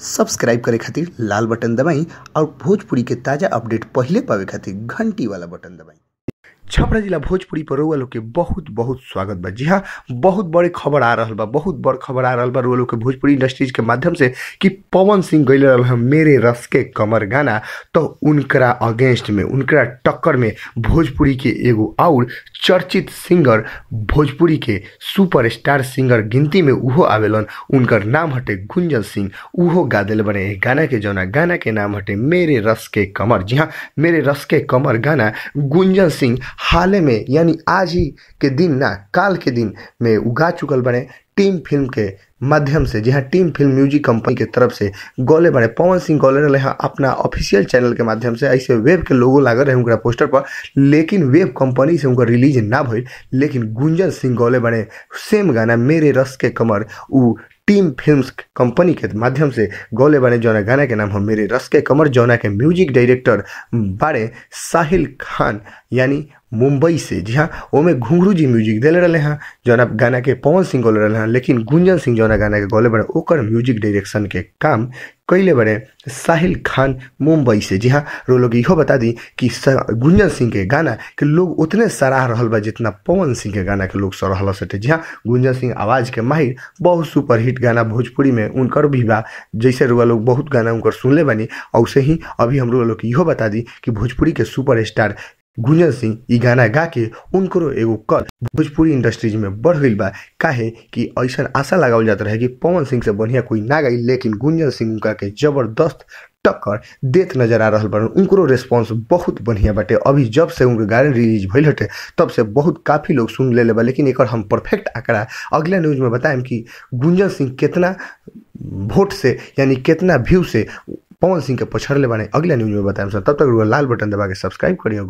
Subscribe करे खातिर लाल button दबाई और भोजपुरी के ताजा अपडेट पहिले पावे खातिर घंटी वाला बटन दबाई। छपरा जिला भोजपुरी पर रउआ लोग के बहुत बहुत स्वागत बा। जी हाँ, बहुत बड़े खबर आ रहल बा, बहुत बड़ खबर आ रहल बा रउआ लोग के भोजपुरी इंडस्ट्रीज के माध्यम से कि पवन सिंह गइले रहल हैं मेरे रस के कमर गाना, तो उनकरा अगेंस्ट में, उनकरा टक्कर में भोजपुरी के एगो और चर्चित सिंगर, भोजपुरी के सुपरस्टार सिंगर गिनती में उहो आवेलन, उनकर नाम हटे गुंजन सिंह। उहो गा दिल बने गाना के, जौना गाना के नाम हटे मेरे रस के कमर। जी हाँ, मेरे रस के कमर गाना गुंजन सिंह हाल में, यानी आज ही के दिन ना, काल के दिन में उगा चुकल बने टीम फिल्म के माध्यम से। जी हाँ, टीम फिल्म म्यूजिक कंपनी के तरफ से गौले बने पवन सिंह गौले रहे हैं अपना ऑफिशियल चैनल के माध्यम से। ऐसे वेब के लोगो लागल रहे उनका पोस्टर पर, लेकिन वेब कंपनी से उनका रिलीज ना भइल, लेकिन गुंजन सिंह गौले बने सेम गाना मेरे रस के कमर उ टीम फिल्म्स कंपनी के माध्यम से गौले बने, जौना गाना के नाम हो मेरे रस के कमर, जौना के म्यूजिक डायरेक्टर बारे साहिल खान, यानी मुंबई से। जी हाँ, ओमे घुंघरू जी म्यूजिक दिले रहे हैं जौना गाना के पवन सिंह गौले रहे हैं, लेकिन गुंजन सिंह जौना गाना के गौले बने ओकर म्यूजिक डायरेक्शन के काम कैले बने साहिल खान मुंबई से। जी हाँ, रो लोग इहो बता दी कि गुंजन सिंह के गाना के लोग उतने सराह रहल बा जितना पवन सिंह के गाना के लोग सराहल सटे। जी हाँ, गुंजन सिंह आवाज़ के माहिर, बहुत सुपरहिट गाना भोजपुरी में उनकर भी बा, जैसे रुआ लोग बहुत गाना उनकर सुनले बानी, और ही अभी हम लोग इहो बता दी कि भोजपुरी के सुपरस्टार गुंजन सिंह ई गाना गा के उनको एगो कद भोजपुरी इंडस्ट्रीज में बढ़ गई बा। काहे कि ऐसा आशा लगावल जाता रहे कि पवन सिंह से बढ़िया कोई ना गाई, लेकिन गुंजन सिंह उनका के जबरदस्त टक्कर देत नजर आ रहा बा। उनको रिस्पॉन्स बहुत बढ़िया बाटे। अभी जब से उनके गाना रिलीज भइल हटे तब से बहुत काफ़ी लोग सुन ले बा, लेकिन एक हम परफेक्ट आंकड़ा अगला न्यूज में बताएम कि गुंजन सिंह कितना वोट से, यानी कितना व्यू से पवन सिंह के पछड़ले बाने, अगला न्यूज में बताएम सर। तब तक लाल बटन दबा के सब्सक्राइब करिए।